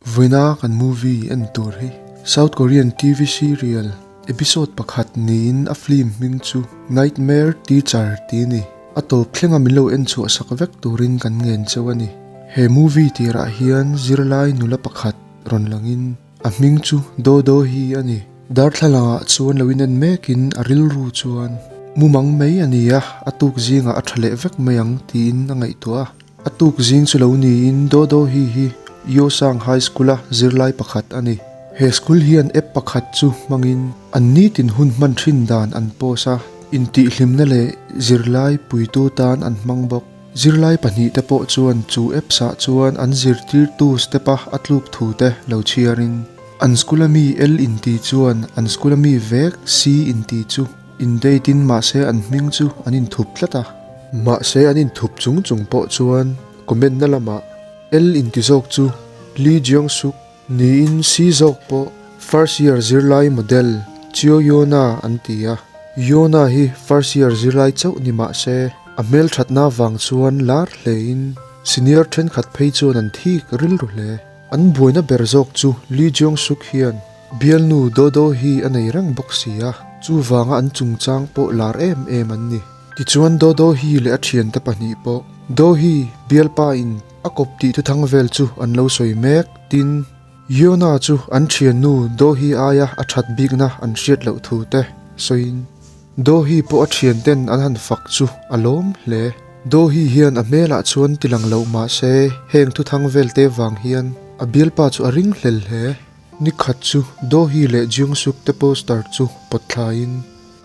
Vawiina kan movie en tur hi South Korean TV serial episode pakhat niin a film hming chu Nightmare Teacher tih a ni. A tawp thlenga min lo en chhuah sak vek turin kan ngen cheu a ni. He movie tirah hian zirlai nula pakhat rawn langin a hming chu Dodo hi a ni. Darthlalangah chuan lo inen mekin a rilru chuan mumang mai a ni a, a tuk zingah a tha leh vek mai ang tiin a ngaihtuah a. A tuk zing chu lo niin Dodo hi hi Yosang High School-a zirlai pakhat a ni. He school hian app pakhat chu hmangin an nitin hun hman thin dan an post a, intihhlimna leh zirlai puitu tan an hmang bawk. Zirlai pahnihte pawh chuan chu apps-ah chuan an zirtirtu step-a a tluk thute lo chhiarin an school-a mi L inti chuan an school-a mi vek C inti chu In date in mahse an hming chu an inthup tlat a. Mahse an inthup chung chung pawh chuan comment na lamah L inti zawk chu Lee Jeong Suk niin C zawk pawh first year zirlai model Chio Yona an ti a. Yona hi first year zirlai chauh ni mahse a hmelthatna vang chuan lar hle in senior thenkhat phei chuan an thik rilru hle. An buaina ber zawk chu Lee Jeong Suk hian Bialnu Dodo hi a nei reng bawk si a, chuvanga an chungchang pawh lar em em an ni. Tichuan Dodo hi leh a thiante pahnih pawh Do hi bialpa in a kawp tih thuthang vel chu an lo sawi mek. Tin, Yona chu an thiannu Do hi aia a that bikna an hriat loh thu te sawiin Do hi pawh a thianten an han fak chu a lawm hle. Do hi hian a hmelah chuan tilang loh mahse heng thuthang vel te vang hian a bialpa chu a ring hlel hle. Ni khat chu Dohi leh Jeongsuk te poster chu pawt thlaiin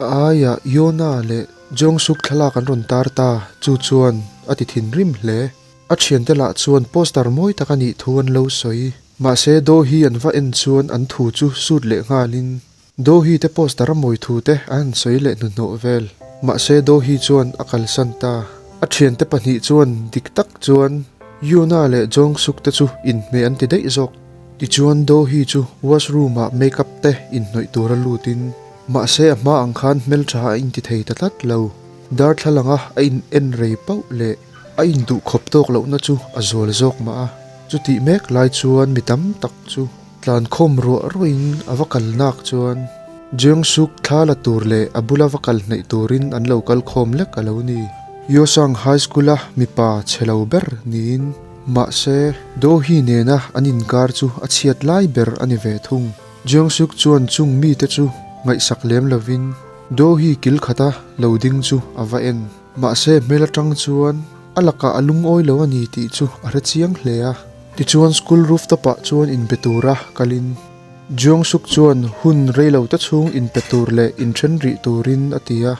a aiah Yona leh Jeongsuk thlalak an rawn tar ta, chu chuan a ti thinrim hle. A thiante lah chuan poster mawi tak a nih thu an lo sawi. Mahse Dohi an va en chuan an thu chu sut leh nghalin Dohi te poster a mawi thu te an han sawi leh hnuhnawh vel. Mahse Dohi chuan a kalsan ta. A thiante pahnih chuan dik tak chuan Yona leh Jeongsuk te chu inhmeh an ti daih zawk. Tichuan Dohi chu washroom ah makeup te inhnawih tura lutin mahse a hma ang khan hmeltha a inti thei ta tlat lo. Darthlalanga a in en rei pauh leh a induh khawp tawk lohna chu a zual zawk mah a. Chutih mek lai chuan mi tam tak chu tlankhawm ruah ruahin a va kal nak chuan Jeongsuk thla la tur leh a bula va kal hnaih turin an lo kal khawm lek a lo ni. Yosang High School a mipa chhe lo ber niin Mahse, Do-hee nena an inkar chu a chhiat lai ber a ni ve thung. Jeong-suk chuan chung mite chu ngaihsak lem lovin Do-hee kil khata lo ding chu a va en. Mahse, hmel atang chuan a lakah a lungawi lo a ni tih chu a hre chiang hle a. Tichuan school rooftop ah chuan inbe tura kalin Jeong-suk chuan hun reilote chhung inpe tur leh inthen rih turin a ti a.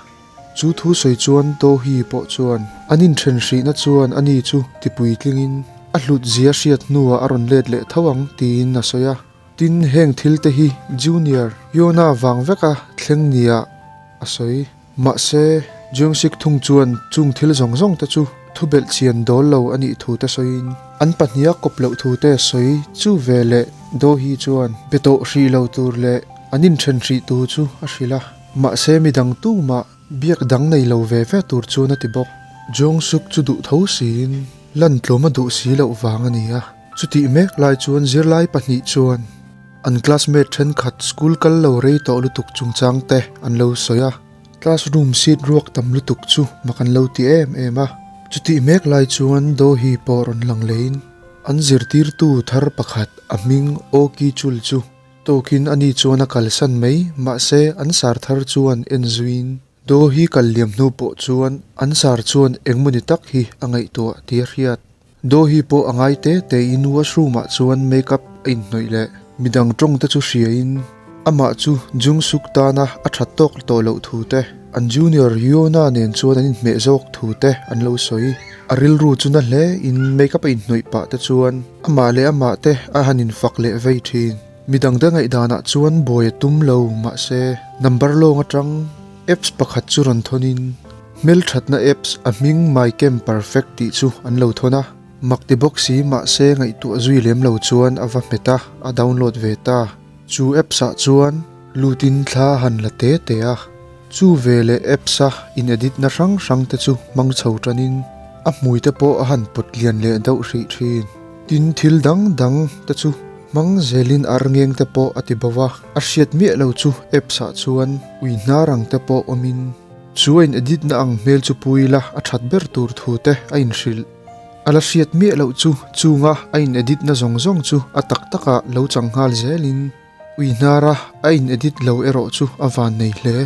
Chu thu sawi chuan Tohi pawh chuan an inthen hrihna chuan ani chu tipuitlingin a hlut zia hriat hnuah a rawn let leh tho ang tiin a sawi a. Tin, heng thil te hi Junior Yona vang veka thleng nia a sawi. Mahse, Jeongsik thung chuan chung thil zawng zawng te chu thu belh chian dawl lo a nih thu te sawiin an pahniha kawp loh thu te sawi chu ve leh Dohi chuan be tawh hrih lo tur leh an inthen hrih tu chu a hrilh a. Mahse midang tumah biak dang nei lo ve ve tur chuan a ti bawk. Jong-suk chu duh tho siin lan tlawm a duh si loh vang a ni a. Chutih mek lai chuan zirlai pahnih chuan an classmate thenkhat school kal lo rei tawh lutuk chungchang te an lo sawi a. Classroom seat ruak tam lutuk chu mak an lo ti em em a. Chutih mek lai chuan Do-hee pawh rawn lang leiin an zirtirtu thar pakhat a hming Oh Ki-chul chu Tawkin ani chuan a kalsan mai, mahse an sar thar chuan en zuiin Do hi kal liam hnu pawh chuan an sar chuan engmawni tak hi a ngaihtuah tih a hriat. Do hi pawh a ngai te tein washroom ah chuan makeup a inhnawih leh midang tawng te chu hriain amah chu Jung Suk tana a that tawk tawh loh thu te, an junior Yoona nen chuan an inhmeh zawk thu te an lo sawi. A rilru chu na hle in makeup a inhnawih pah te chuan Amah leh amah te a han infak leh vei thin. Midangte ngaihdanah chuan buai a tum lo, mahse number lawng atang apps pakhat chu rawn thawnin hmelthatna apps a hming MyCam Perfect tih chu an lo thawn a. Mak ti bawk si mahse ngaihtuah zui lem lo chuan a va hmet a, a download ve ta. Chu apps ah chuan lutin thla a han la te te a. Chu ve leh apps a in edit na hrang hrang te chu hmang chho tanin a hmui te pawh a han pawt lian leh deuh hrih thin. Tin thil dang dang te chu Hmang zelin arngeng te pawh a ti bo a, a hriat miah lo chu apps ah chuan ui hnar ang te pawh awmin chu a in edit na ang hmel chu pui ila a that ber tur thu te a inhrilh. A la hriat miah loh chu chunga a in edit na zawng zawng chu a tak takah lo chang nghal zelin ui hnara a in edit lo erawh chu a van nei hle.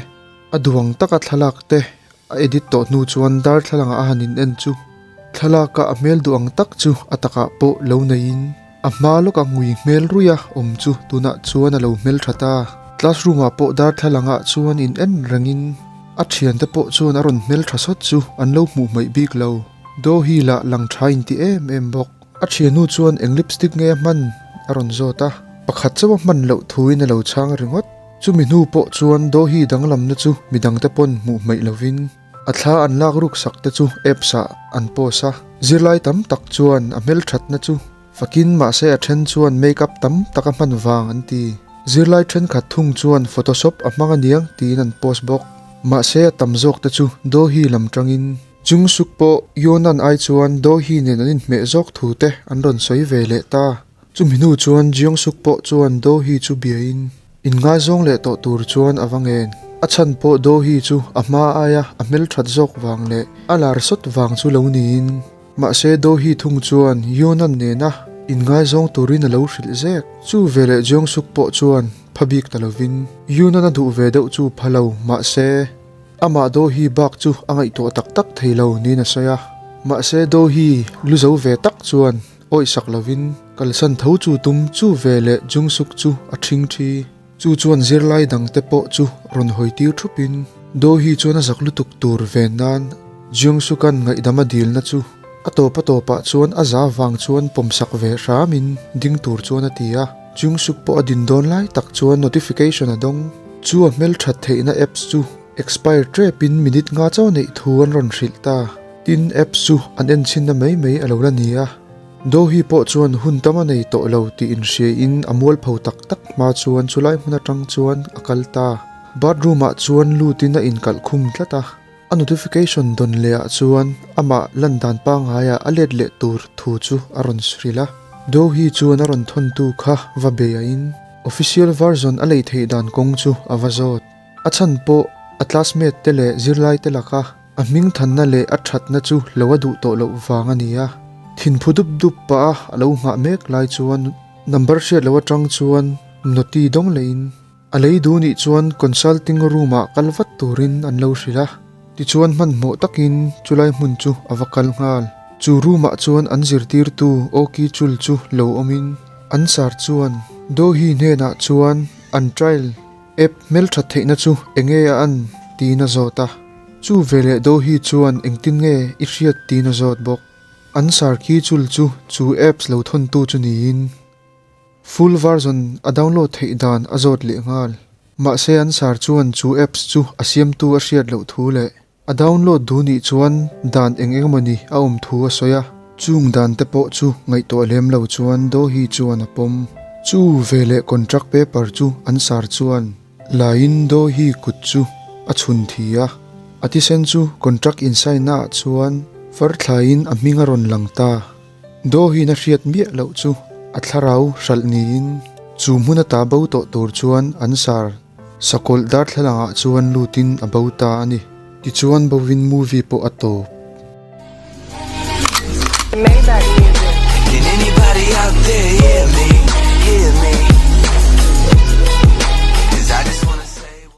A duang taka thlalak te a edit tawh hnu chuan darthlalangah a han in en chu thlalaka a hmel duh ang tak chu a takah pawh lo neiin a hma lawka ngui hmel ruia awm chu tunah chuan a lo hmel tha ta. Classroom ah pawh darthlalangah chuan in en rengin a thiante pawh chuan a rawn hmel tha sawt chu an lo hmuh hmaih bik lo. Daw hi lah lang tha in ti em em bawk. A thiannu chuan eng lipstick nge a hman a rawn zawt a, pakhat chauh a hman loh thuin a lo chhang ringawt. Chumi hnu pawh chuan Dohi danglamna chu midangte pawn hmuh hmaih lovin a thla an lak ruk sak te chu apps ah an post a. Zirlai tam tak chuan a hmelthatna chu fakin mahse a then chuan make up tam tak a hman vang an ti. Zirlai thenkhat thung chuan photoshop a hmang aniang tiin an post bawk. Mahse a tam zawk te chu Dohi lam tangin Chung suk pawh Yonan ai chuan Dohi nen an inhmeh zawk thu te an rawn sawi ve leh ta. Chumi hnu chuan Jeong-suk pawh chuan Do-hee chu biain inngaizawng leh tawh tur chuan a va ngen. A chhan pawh Do-hee chu a hma aia a hmelthat zawk vang leh a lar sawt vang chu lo niin. Mahse Do-hee thung chuan Yoon-an nena inngaizawng turin a lo hrilh zek. Chu veleh Jeong-suk pawh chuan pha bik ta lovin Yoon-an a duh ve deuh chu pha lo mahse Amah Do-hee bak chu a ngaihtuah tak tak thei lo niin a sawi a. Mahse Do-hee lu zo ve tak chuan Awihsak lovin kalsan tho chu tum chu ve leh Jungsuk chu a ṭhing ṭhi. Chu chuan zirlai dangte pawh chu rawn hawi tir ṭhupin Do-hee chuan a zak lutuk tur ve nan Jungsuk-a'n ngaihdam a dilna chu a tawp a tawpah chuan a za vang chuan pawmsak ve hramin ding tur chuan a ti a. Jungsuk pawh a din dawn lai tak chuan notification a dawng. Chu a hmelṭhat theihna apps chu expire ṭepin minute nga chauh neih thu an rawn hrilh ta. Tin, apps chu an enchhinna mai mai a lo la ni a, Dohi pawh chuan hun tam a nei tawh lo tih inhriain a mualpho tak tak hma chuan chulai hmun atang chuan a kal ta. Bathroom ah chuan lutin a inkalh khum tlat a, a notification dawn leh ah chuan amah lan dan pangaiah a let leh tur thu chu a rawn hrilh a. Dohi chuan a rawn thawntu kha va beiain official version a lei theih dan kawng chu a va zawt. A chhan pawh a classmate te leh zirlai te laka A hming thanna leh a thatna chu lo a duh tawh loh vang a ni a. Thinphu dup dup pah a a lo nghah mek lai chuan number hriat loh atang chuan noti dawng lehin a lei duh nih chuan consulting room ah kal vat turin an lo hrilh a. Tichuan hmanhmawh takin chulai hmun chu a va kal nghal. Chu room ah chuan an zirtirtu Oki Chul chu lo awmin an sar chuan Dohi hnenah chuan an trial App hmelthat theihna chu enge a an tiin a zawt a, chu veleh Dohi chuan engtin nge i hriat tiin a zawt bawk. An sarki chul chu chu apps lo thawntu chu niin full version a download theih dan a zawt leh nghal. Mahse an sar chuan chu apps chu a siamtu a hriat loh thu leh A download duh nih chuan dan eng eng emawni a awm thu a sawi a, chung dan te pawh chu ngaihtuah lem lo chuan Dohi chuan a pawm. Chu veleh contract paper chu an sar chuan laiin Dohi kut chu a chhun thi a, a thisen chu contract in sign na ah chuan far thlaiin a hming a rawn lang ta. Dohi'n a hriat miah loh chu a thlarau hralh niin chu hmun ata bo tawh tur chuan an sar. Sakawlh darthlalangah chuan lutin a bo ta a ni. Tichuan bovin movie pawh a tawp.